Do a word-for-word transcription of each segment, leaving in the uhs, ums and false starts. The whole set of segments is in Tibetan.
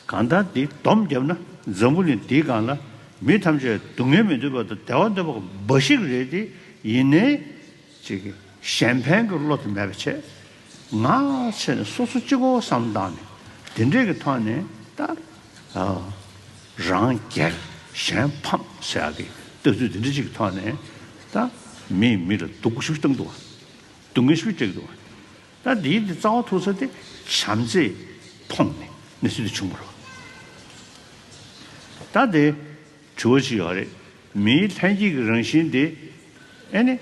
གང་ལྟར་འདི་སྡོམ་བརྒྱབ་ན་འཛམ་བུ་གླིང་འདིའི་སྒང་ལ་མི་ཐམས་ཅད་སྡུག་བསྔལ་མི་འདོད་པ་དང་བདེ་བ་འདོད་པ་འབའ་ཞིག་རེད་དེ། ཡིན་ནའི་ཅིག་གཞན་ཕན་གྱི་བློ་དེ་མེད་པ་བྱས། ང་བྱས་ནས་སོ་སོ་གཅིག་པོ་བསམ་བཏང་ནས་དེ་འདྲས་ཀྱི་ཐོག་ནས་ད་ཨ་རང་རྒྱལ་གཞན་ཕམ་ཟེར་ཡག་གི་ལྟ་ཚུལ་དེ་འདྲ་ཅིག་གི་ཐོག་ནས་ད་མིས་མི་ལ་སྡུག་པོ་ཞིག་བཏང་འདུག་བ། སྡུག་བསྔལ་ཞིག་སྤྲད་འདུག་བ། ད་འདིའི་འདི་རྩ་བ་ཐུག་ས་དེ་བྱམས་བརྩེས་ཕོངས་ནས་གནས་ཚུལ་འདི་བྱུང་བ་རེད། ད་དེ་དྲི་བ་ཅིག་ཡོད་རེད། མིའི་ལྷན་སྐྱེས་ཀྱི་རང་བཞིན་དེ་ཨེ་ནི་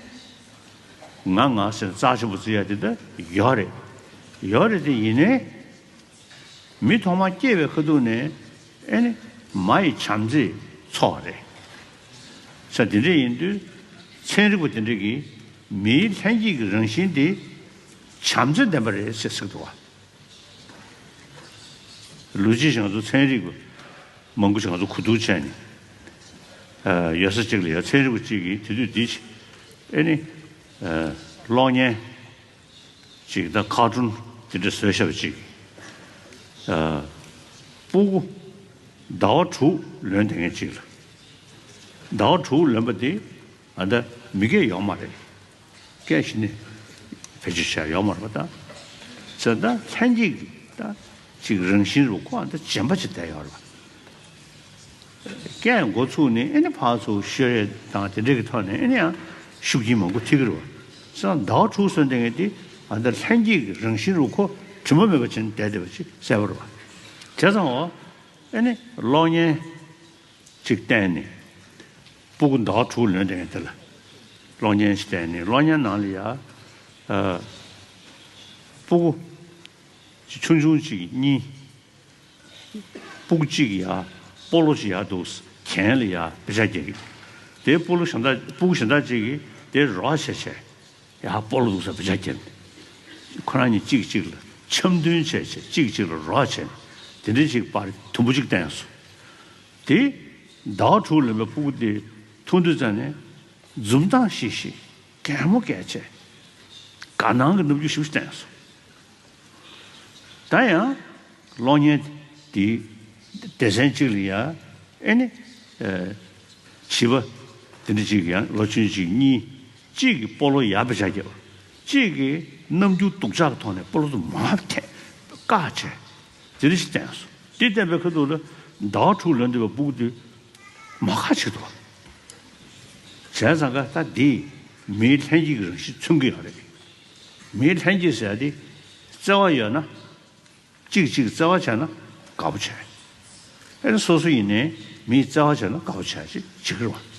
ང་ང་ཟེར་རྩ་ཆེན་པོ་བརྩི་ཡ་དེ་ད་ཡོད་རེད། ཡོད་རེད་དེ་ཡིན་ནའི་མི་ཐོག་མར་སྐྱེས་པའི་ཁ་ཐུག་ནས་ཨེ་ནི་མ་ཡི་བྱམས་བརྩེས་ཚོགས་རེད། ས་དེ་འདྲ་ཡིན་དུས་ཚན་རིག་པ་དེ་འདྲ་གིས་མིའི་ལྷན་སྐྱེས་ཀྱི་རང་བཞིན་དེ་བྱམས་བརྩེ་ལྡན་པ་རེད་ཟེར་ཟེར་འདུག་བ། ལོ་རྒྱུས་ཞིག་ང་ཚོ་ཚན་རིག་པ་མང་པོ་ཞིག་ང་ཚོ་གོ་བསྡུར་བྱས་ནས་ཡོད་ས་གཅིག་ལ་ཡ་ཚན་རིག་པ་གཅིག་གིས་དེ་དུས་འདི་ཨེ་ནི་གློག་བརྙན་གཅིག་ད་ཁ་ཊུན་དེ་འདྲ་བཟོས་བཞག་པ་གཅིག་ཨ་སྤུ་གུ་ཟླ་བ་དྲུག་ལོན་བསྡད་མཁན་གཅིག་ལ། ཟླ་བ་དྲུག་ལོན་པ་དེ་ཨ་ད་མི་སྐད་ཡོད་མ་རེད། སྐད་གཞི་ནས་བེད་སྤྱོད་བྱས་ཡོད་མ་རེད་པ་ད། ཟེར་ད་ལྷན་སྐྱེས་ཀྱི་ད་ཅིག་རང་བཞིན་རུ་ཁོ་ཨ་ད་རྗེན་པ་ཅིག་བསྡད་ཡོད་རེད་པ། སྐད་འགོ་ཚུགས་ནས་ཨེ་ནི་ཕར་ཚུར་ཤོད་རེས་དང་དེ་འདྲས་ཀྱི་ཐོག་ནས་ཨེ་ནི་ཡང་ཤུགས་རྐྱེན་མང་པོ་ཐེབས་ཀྱི་རེད་པ། ཟེར་ན་ཟླ་བ་དྲུག་སོན་དེ་ངས་དེ་ཨ་ད་ལྷན་སྐྱེས་ཀྱི་རང་བཞིན་རུ་ཁོ་དྲི་མ་མེད་པ་བྱས་ནས་བསྡད་བསྡད་པ་ཅིག་གསལ་པོ་རེད་པ། བྱས་ཙང་འོ་ཨེ་ནི་གློག་བརྙན་ཅིག་བསྟན་ནས་སྤུ་གུ་ཟླ་བ་དྲུག་ལོན་དེ་ངས་དེ་ལ་གློག་བརྙན་ཅིག་བསྟན་ནས་གློག་བརྙན་ནང་ལ་ཡ་ཨ་སྤུ་གུ་ཆུང་ཆུང་ཅིག་གཉིས། སྤུ་གུ་གཅིག་གིས་ཡ་སྤོ་ལོ་ཞིག་ཡ་འདུག་གྱེན་ལ་ཡ་བེ་ཅག་རྒྱག་གི། དེ་སྤོ་ལོ་གཞན་དག་སྤུ་གུ་གཞན་དག་ཅིག་གིས་དེ་རོགས་བྱས་བྱས་ཡ་སྤོ་ལོ་འདུག་ས་བེ་ཅག་རྒྱག་ནས། ཁོ་རང་གཉིས་གཅིག་གཅིག་ལ་འཆམ་མཐུན་བྱས་བྱས་གཅིག་གཅིག་ལ་རོགས་བྱས་ནས་དེ་འདྲའི་ཅིག་པར་དུམ་བུ་གཅིག་བསྟན་སོང་། དེ་ཟླ་བ་དྲུག་ལོན་པའི་སྤུ་གུ་དེ་མཐོང་དུས་ཙམ་ནས་འཛུམ་མདངས་ཤིག་ཤིག་གད་མོ་བགད་བྱས་དགའ་སྣང་གི་རྣམ་འགྱུར་ཞིག་བསྟན་སོང་། ད་ཡང་གློག་བརྙན་དེའི་སྡེ་ཚན་གཅིག་ལ་ཡ་ཨེ་ནི་ཨ་བྱིས་པ་དེ་འདྲ་གཅིག་ཡང་ལོ་ཆུང་གཅིག་གཉིས་གཅིག་གིས་སྤོ་ལོ་ཡར་བེ་ཅག་རྒྱབ། གཅིག་གིས་རྣམ་འགྱུར་སྡུག་ཅག་གི་ཐོག་ནས་སྤོ་ལོ་དེ་མར་འཐེན་བཀག་བྱས་དེ་འདྲ་ཞིག་བསྟན་སོང་། དེ་བསྟན་པའི་ཁ་ཐུག་ལ་ཟླ་བ་དྲུག་ལོན་བསྡད་པའི་སྤུ་གུ་དེ་མ་ཁ་བྱེད་དོ། བྱས་ཙང་ཀ་ད་འདིས་མིའི་ལྷན་སྐྱེས་ཀྱི་རང་བཞིན་མཚོན་གྱི་ཡོད་རེད། མིའི་ལྷན་སྐྱེས་ཟེར་ཡ་དེ་བརྩེ་བ་ཡོད་ན་གཅིག་གཅིག་བརྩེ་བ་བྱས་ན་དགའ་པོ་བྱས། ཨེ་ནི་སོ་སོ་ཡིན་ནའི་མིའི་བརྩེ་བ་བྱས་ན་དགའ་པོ་བྱས་ཅིག་བྱེད་ཀྱི་རེད་བ།